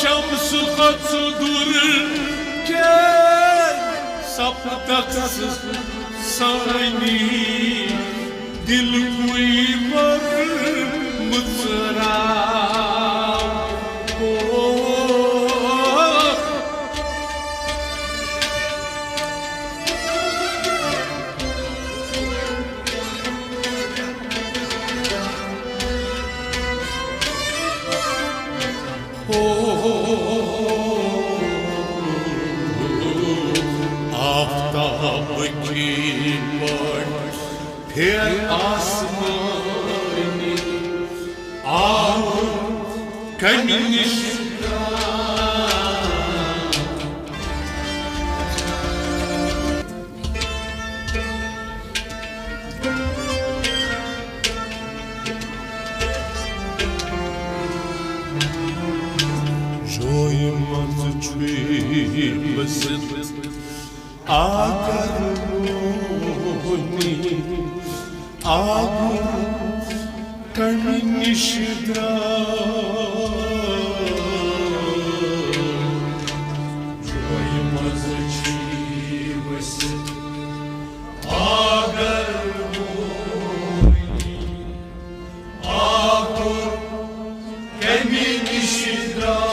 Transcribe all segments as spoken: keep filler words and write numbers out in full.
شمس کھۄتہٕ دوٗر کیٛاہ سپدکھ ژٕ سٲنی دِل کُے پر مُژراو۔ او آفتاب کی پٲٹھۍ پھیر آسمٲنی، آوُر کمہِ نِش؟ جویہِ منٛز چھُے بٔسِتھ اگر وُنہِ آوُر کمہِ نِش درٛاو۔ جویہِ منٛز چھُے بٔسِتھ اگر وُنہِ آوُر کمہِ نِش درٛاو۔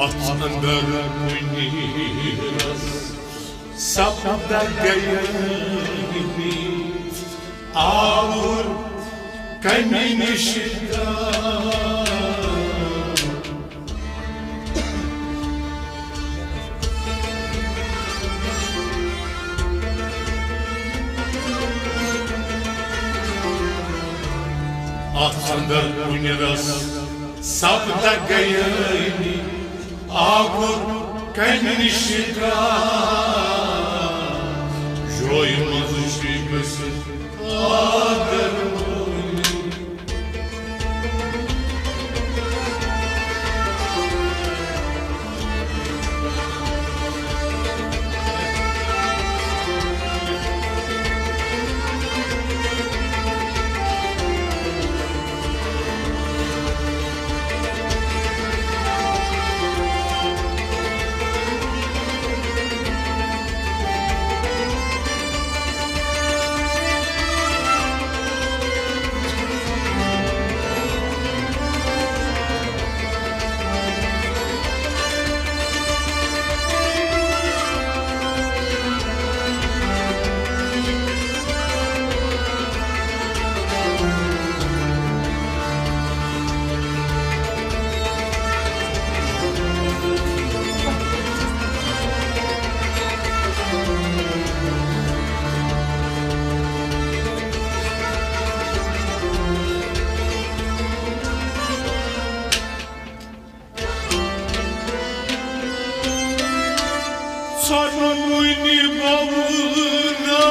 اتھ اندر کُنہِ رس سپدہ گیہ آوُر کمہِ نِش درٛاو۔ اتھ اندر کُنہِ رس سپدہ گیہ آوُر کمہِ نِش درٛاو۔ جویہِ منٛز چھُے بٔسِتھ اگر وُنہِ ژۄنوٕنی بونہٕ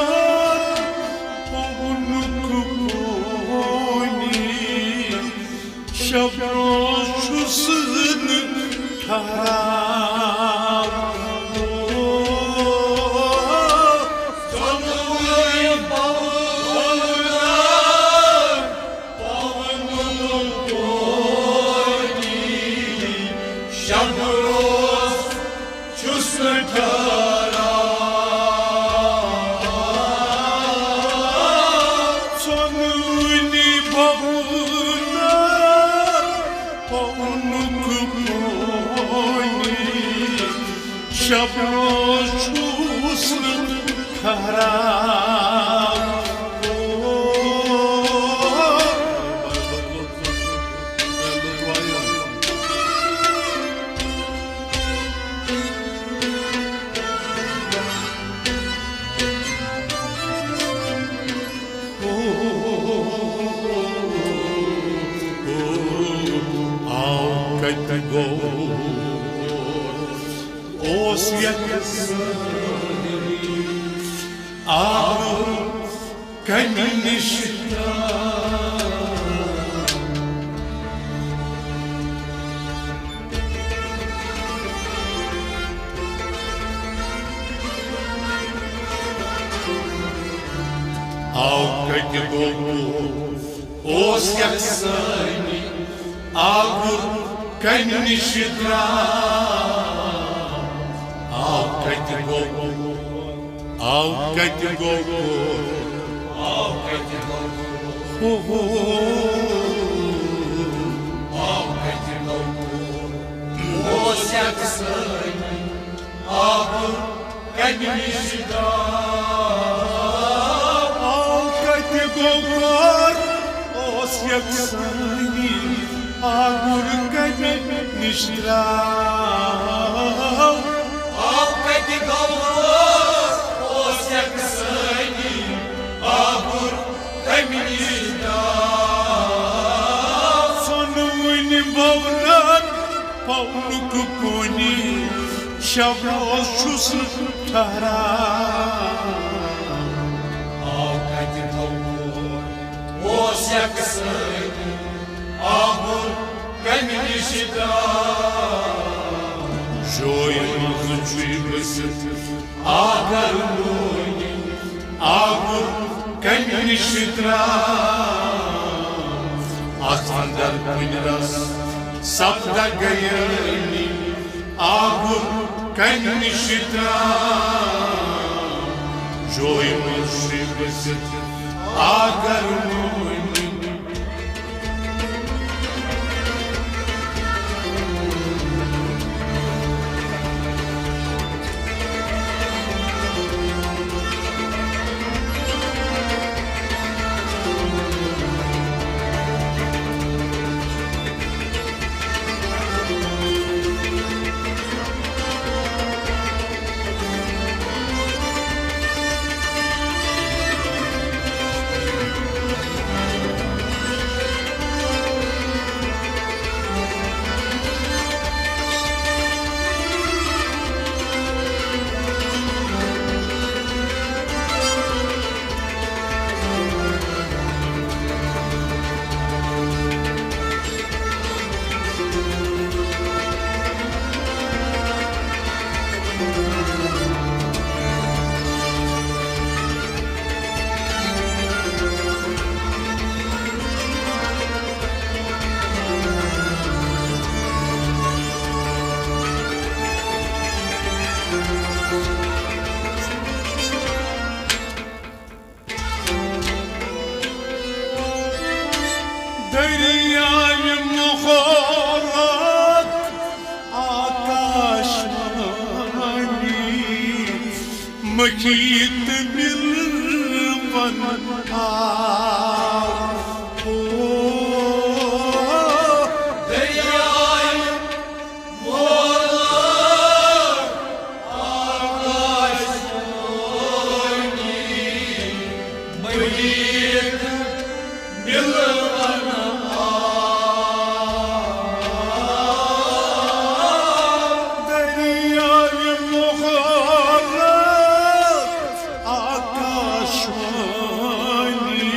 پونُک پونی، شب روز چھُس نہٕ ٹھہراو۔ ژۄنوٕنی بونہٕ پونُک پونی، شب روز چھُس نہٕ ٹھہراو۔ ژۄنوٕنی بونہٕ پونُک پونی، شب روز چھُس نہٕ ٹھہراو۔ آو کتہِ گوٚو اوس یتھ آو کمہِ نِش؟ آو کتہِ گوٚو اوس یکسٲنی آگُر کمہِ نِش درٛاو؟ آو کتہِ گوٚو، آو کتہِ گوٚو کوٚر؟ آو کتہِ گوٚو کوٚر؟ ہو ہو۔ آو کتہِ گوٚو کوٚر؟ اوس یکسٲنی آگُر کمہِ نِش درٛاو؟ آو کتہِ گوٚو کوٚر؟ اوس یکسٲنی آگُر کمہِ نِش درٛاو؟ آو کتہِ گوٚو کوٚر؟ اوس یکسٲنی آگُر کمہِ نِش درٛاو؟ ژھۄنوٕنۍ بونن پونُک کُنہِ شب روز چھُس ٹھہران۔ آو کتہِ گوٚو کوٚر؟ اوس یکسٲنی آگُر کمہِ نِش درٛاو؟ جویہِ منٛز چھُے ؤسِتھ آگر لوٗنہِ، آگُر کمہِ نِش درٛاو؟ اتھ اندر کُنہِ رس سپدہ گیٲنی، آگُر کمہِ نِش درٛاو؟ جویہِ منٛز چھُے ؤسِتھ آگر لوٗنہِ۔ دریاے مُحبت آکاش وانی، مٔکھِتھ مِلوَن آو۔ او دریاے دریاے مُحبت آکاش وانی،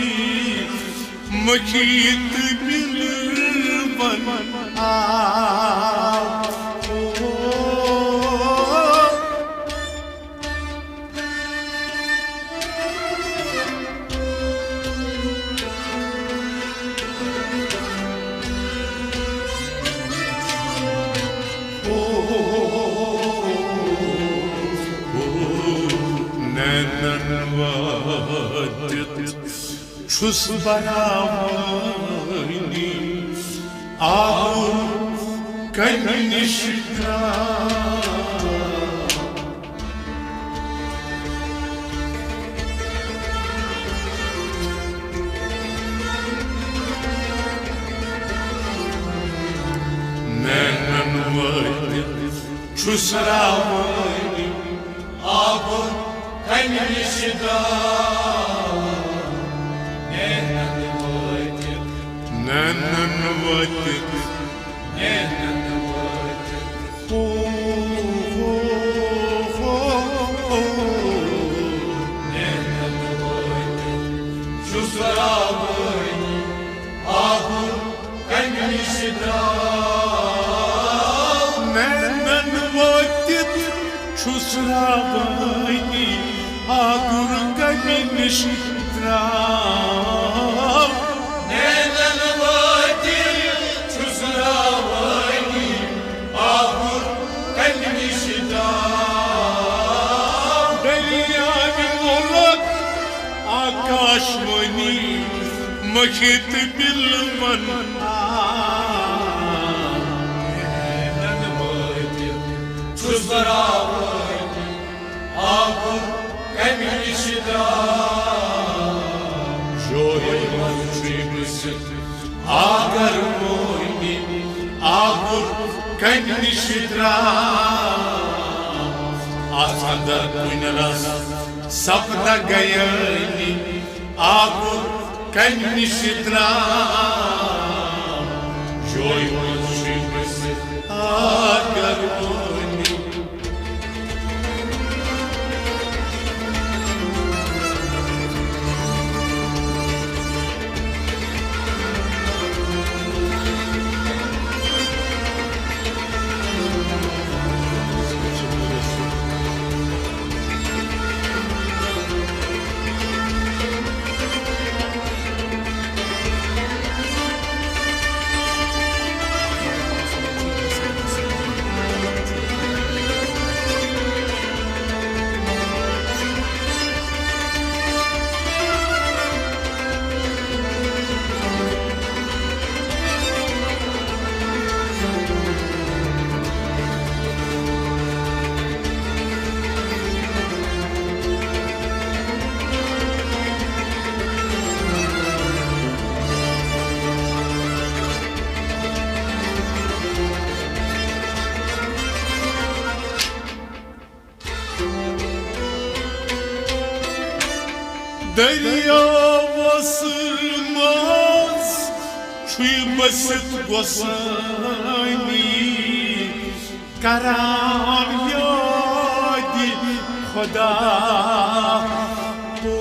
مٔکھِتھ مِلوَن آو۔ نینن وٲتِتھ چھُس براوٲنی آگُر کمہِ نِش درٛاو۔ نینن وٲتِتھ چھُس راوٲنی آگُر کمہِ نِش درٛاو۔ نینن وٲتِتھ، نینن وٲتِتھ، نینن وٲتِتھ۔ او، او، او، او۔ نینن وٲتِتھ چھُس راوٲنی آگُر کمہِ نِش درٛاو۔ نینن وٲتِتھ چھُس راوٲنی آگُر کمہِ نِش درٛاو۔ مٔشِتھ بِلوَن۔ چھُس بَرابر آبُر کَمہِ نِش درٛاو؟ جویہِ منٛز چھُے بٔسِتھ آگر مۄہنی، آبُر کَمہِ نِش درٛاو؟ اَتھ اَندَر کُنہِ رَس سپدہ گیٲنی، آبُر کَمہِ نِش درٛاو؟ جویہِ منٛز چھُے بٔسِتھ آگر مۄہنی۔ دٔریاوَس منٛز چھُے بٔسِتھ گۄسٲنی، کران یادِ خدا۔ او،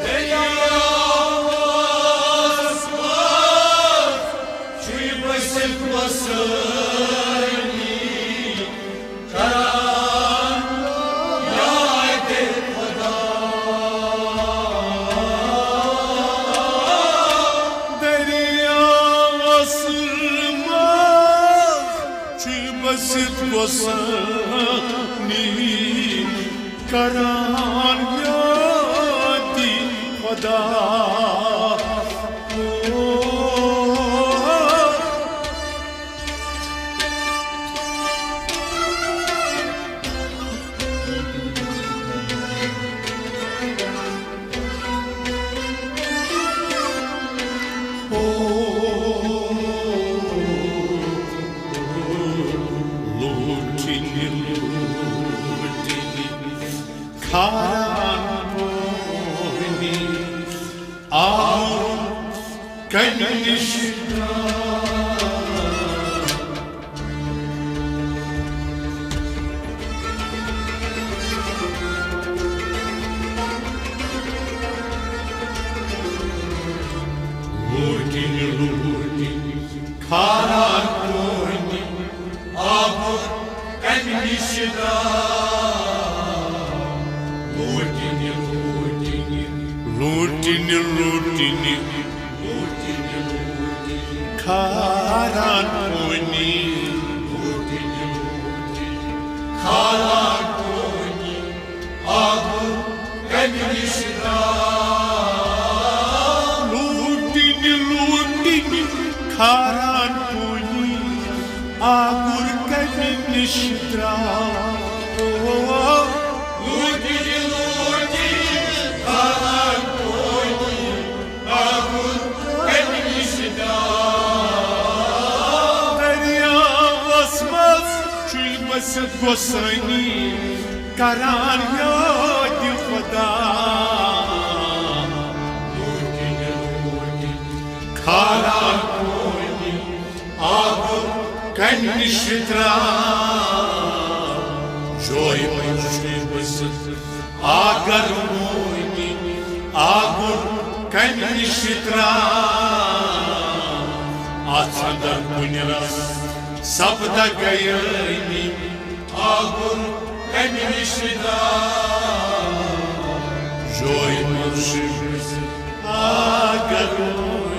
دٔریاوَس منٛز چھُے بٔسِتھ گۄسٲنی، کران یادِ خدا۔ دٔریاوَس منٛز چھُے بٔسِتھ گۄسٲنی، کران یادِ خدا۔ او، لوٗٹِنہِ، لوٗٹِنہِ، کھاران پونہِ، آو کَمہِ نِش؟ لوٗٹِنہِ، لوٗٹِنہِ، کھاران پونہِ، آبُر کَمہِ نِش درٛاو؟ لوٗٹِنہِ، لوٗٹِنہِ، لوٗٹِنہِ، لوٗٹِنہِ، لوٗٹِنہِ، لوٗٹِنہِ، کھاران پونہِ۔ لوٗٹِنہِ، لوٗٹِنہِ، کھاران پونہِ۔ آبُر کَمہِ نِش درٛاو؟ لوٗٹِنہِ، لوٗٹِنہِ، کھاران پونہِ۔ آبُر کَمہِ نِش درٛاو؟ لوٗٹِنہِ، لوٗٹِنہِ، کھاران پونہِ۔ آبُر کَمہِ نِش درٛاو؟ دٔریاوَس منٛز چھُے بٔسِتھ گۄسٲنی، کران یادِ خدا۔ لوٗٹِنہِ، لوٗٹِنہِ، کھاران پونہِ۔ آبُر کَمہِ نِش درٛاو؟ جویہِ منٛز چھُے بٔسِتھ آگر مۄہنی، آبُر کَمہِ نِش درٛاو؟ اَتھ اَندَر کُنہِ رَس سپدہ گیٲنی، آبُر کَمہِ نِش درٛاو؟ جویہِ منٛز چھُے بٔسِتھ آگر مۄہنی۔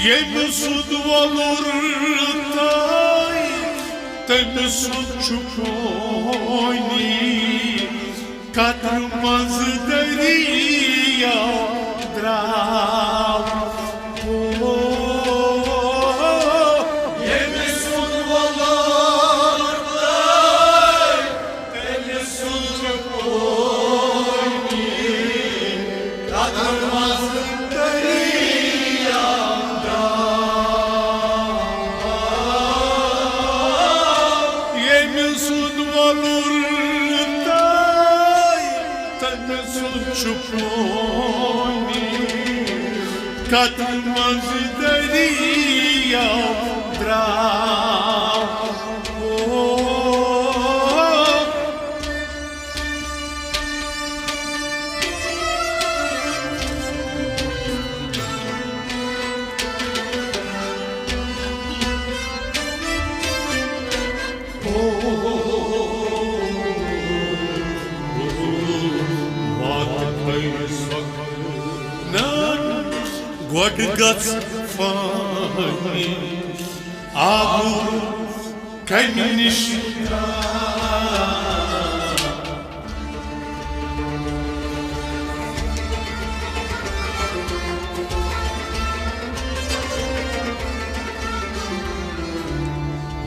ییٚمہِ سُنٛد وۄلُر تہٕ تٔمۍ سُنٛد چھُ پونی، قطرٕ منٛز دٔریاو درٛاو۔ او، ییٚمہِ سُنٛد وۄلُر تہٕ تٔمۍ سُنٛد چھُ پونی، قطرٕ منٛز دٔریاو درٛاو۔ ییٚمہِ سُنٛد وۄلُر تہٕ تٔمۍ سُنٛد چھُ پونی، قطرٕ منٛز دٔریاو درٛاو۔ او، وات کھے سۄکھنن، گۄڈٕ گژھ فانی آبُر کمہِ نِش؟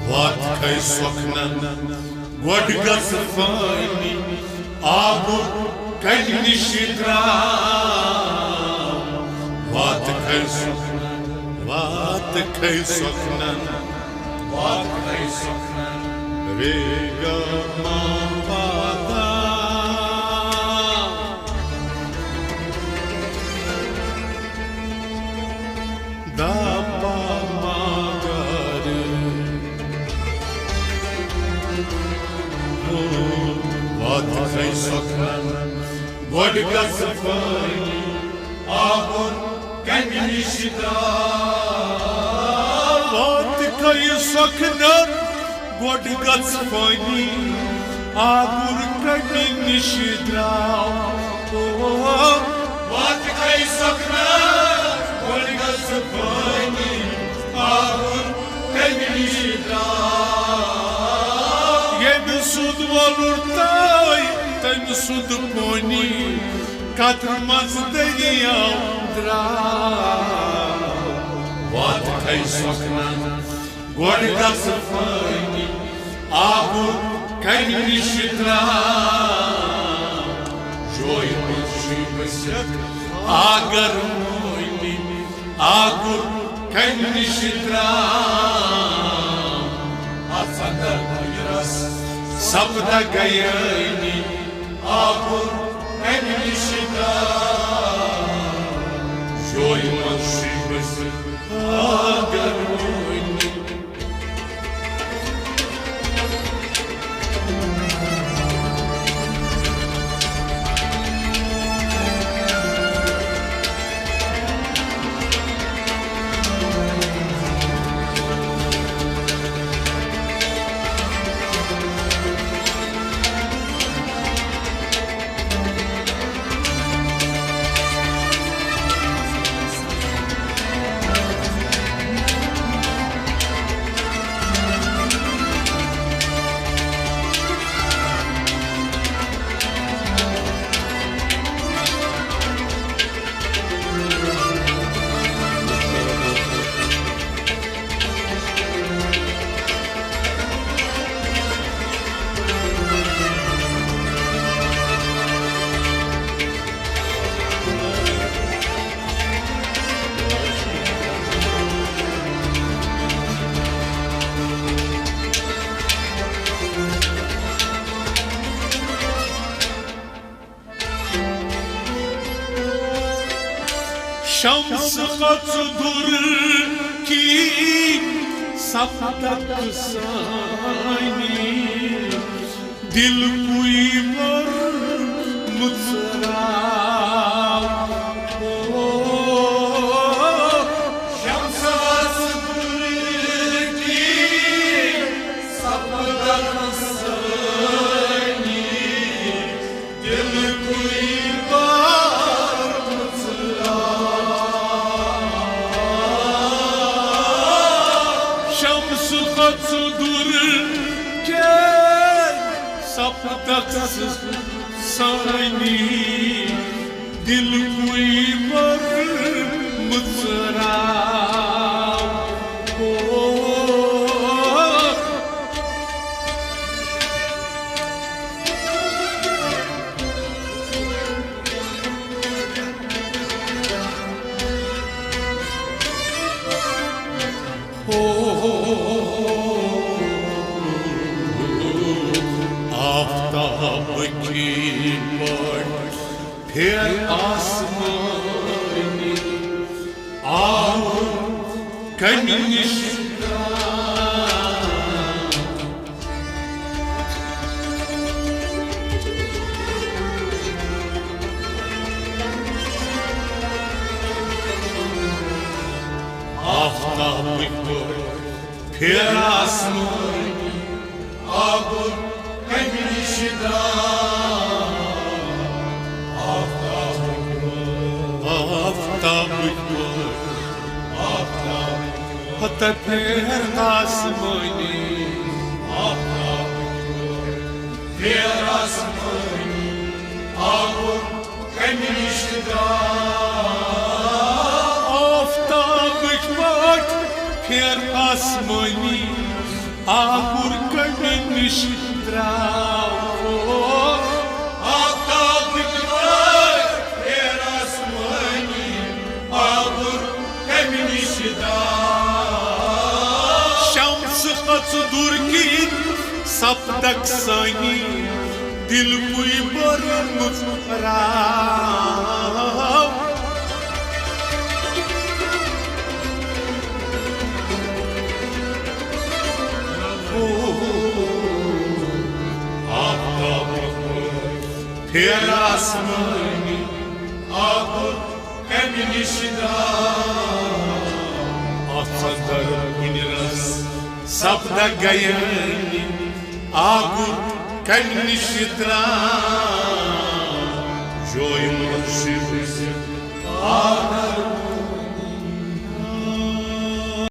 وات کھے سۄکھنن، گۄڈٕ گژھ فانی آبُر کمہِ نِش درٛاو۔ وات کھے سۄکھنن، وات کھے سۄکھنن، وات کھے سۄکھنن، ریگا ما پادا۔ دپا مگر وات کھے سۄکھنن، گۄڈٕ گژھ فانی آبُر کمہِ نِش درٛاو۔ وات کھے سۄکھنن، گۄڈٕ گژھ فانی آبُر کمہِ نِش درٛاو۔ وات کھے سۄکھنن، گۄڈٕ گژھ فانی آبُر کمہِ نِش درٛاو۔ ییٚمہِ سُنٛد وۄلُر تہٕ تٔمۍ سُنٛد پونی، قطرٕ منٛز دٔریاو درٛاو۔ وات کھے سۄکھنن، گۄڈٕ گژھ فانی آبُر کمہِ نِش درٛاو۔ جویہِ منٛز چھُے بٔسِتھ آگر مونی، آبُر کمہِ نِش درٛاو۔ اَتھ اندر بُجرس سپدہ گیٲنی، آبُر کمہِ نِش درٛاو۔ جویہِ منٛز چھُے بٔسِتھ آگر مونی۔ شمس کھژ دُر کی سپدک سانی، دل کوئی پر مترا۔ شمس کھژ دُر کی سپدک سانی، دل کوئی پر مترا۔ سپدکھ سٲنی دِل کُے بٔر مٕژراو۔ آفتابٕکی پٲٹھۍ پھیر آسمٲنی، آوُر کمہِ نِش؟ آفتابٕکۍ پٲٹھۍ پھیر آسمٲنی، آوُر کمہِ نِش درٛاو؟ آفتابٕکۍ پٲٹھۍ، آفتابٕکۍ پٲٹھۍ، آفتابٕکۍ پٲٹھۍ۔ ہتہٕ پھیر آسمٲنی، آفتابٕکۍ پٲٹھۍ، پھیر آسمٲنی، آوُر کمہِ نِش درٛاو؟ آفتابٕکۍ پٲٹھۍ پھیر آسمٲنی، آوُر کمہِ نِش درٛاو؟ آفتابٕکۍ پٲٹھۍ پھیر آسمٲنی، آوُر کمہِ نِش درٛاو؟ شمس کھٔژ دوٗر کِنۍ سپدکھ سٲنی، دِل کُے بٔر مٕژراو۔ آفتابٕکۍ پٲٹھۍ پھیر آسمٲنی، آوُر کمہِ نِش درٛاو؟ اتھ اندر کُنہِ رس سپدکھ گیٲنی، آوُر کمہِ نِش درٛاو؟ جویہِ منٛز چھُ آدر